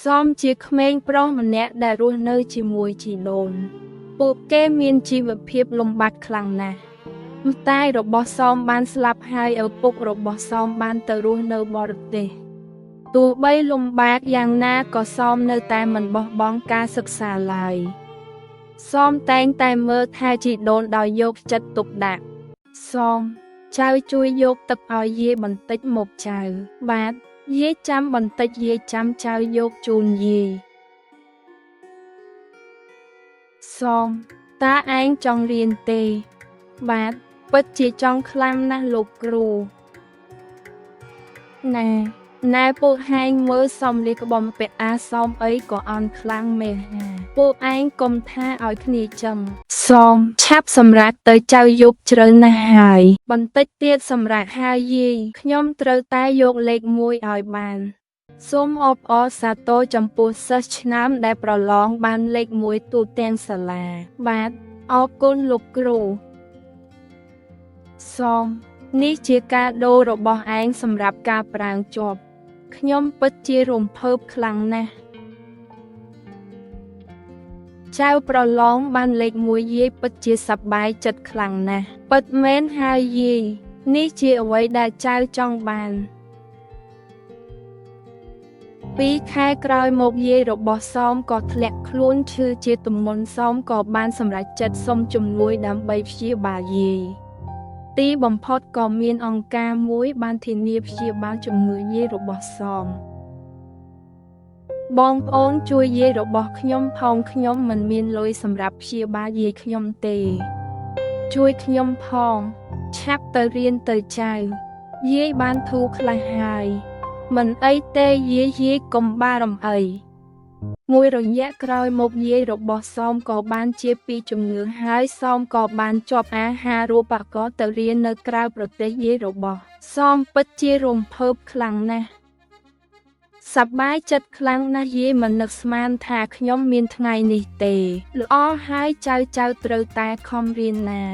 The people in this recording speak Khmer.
សមជាក្មេងប្រុសម្នាក់ដែលរស់នៅជាមួយជីដូនពួកគេមានជីវភាពលំបាកខ្លាំងណាស់ម្តាយរបស់សមបានស្លាប់ហើយឪពុករបស់សមបានទៅរស់នៅបរទេសទោះបីលំបាកយ៉ាងណាក៏សមនៅតែមិនបោះបង់ការសិក្សាឡើយសមតែងតែមើលថែជីដូនដោយយកចិត្តទុកដាក់សមចៅជួយយកទឹកឲ្យយាយបន្តិចមកចៅបាទយាយចាំបន្តិចយាយចាំចៅយកជូនយាយសមតាឯងចង់រៀនទេបាទពិតជាចង់ខ្លាំងណាស់លោកគ្រូណែណែពួកហែងមើលសំលៀកបំពាក់អាសមអីក៏អន់ខ្លាំងមេហាពួកឯងកុំថាឲ្យគ្នាចឹងសមឆាប់សម្រាប់ទៅចៅយប់ជ្រៅណាស់ហើយបន្តិចទៀតសម្រាប់ហើយយាយខ្ញុំត្រូវតែយកលេខ1ឲ្យបានសូមអបអរសាទរចំពោះសិស្សឆ្នើមដែលប្រឡងបានលេខ1ទូទាំងសាលាបាទអរគុណលោកគ្រូសមនេះជាកាដូរបស់ឯងសម្រាប់ការប្រាងជាប់ខ្ញុំពិតជារំភើបខ្លាំងណាស់ចៅប្រឡងបានលេខ1យាយពិតជាសប្បាយចិត្តខ្លាំងណាស់ពិតមែនហើយយាយនេះជាអ្វីដែលចៅចង់បាន2ខែក្រោយមកយាយរបស់សមក៏ធ្លាក់ខ្លួនឈឺជាទម្ងន់សមក៏បានសម្រេចចិត្តសុំជំនួយដើម្បីព្យាបាលយាយទីបំផុតក៏មានអង្គការមួយបានធានាព្យាបាលជំងឺយាយរបស់សមបងប្អូនជួយយាយរបស់ខ្ញុំផងខ្ញុំមិនមានលុយសម្រាប់ព្យាបាលយាយខ្ញុំទេជួយខ្ញុំផងឆាប់ទៅរៀនទៅចៅយាយបានធូរខ្លះហើយមិនអីទេយាយកុំបារម្ភអីមួយរយៈក្រោយមកយាយរបស់សមក៏បានជាពីជំងឺហើយសមក៏បានជាប់អាហារូបករណ៍ទៅរៀននៅក្រៅប្រទេសយាយរបស់សមពិតជារំភើបខ្លាំងណាស់សប្បាយចិត្តខ្លាំងណាស់យាយមិននឹកស្មានថាខ្ញុំមានថ្ងៃនេះទេល្អហើយចៅត្រូវតែខំរៀនណា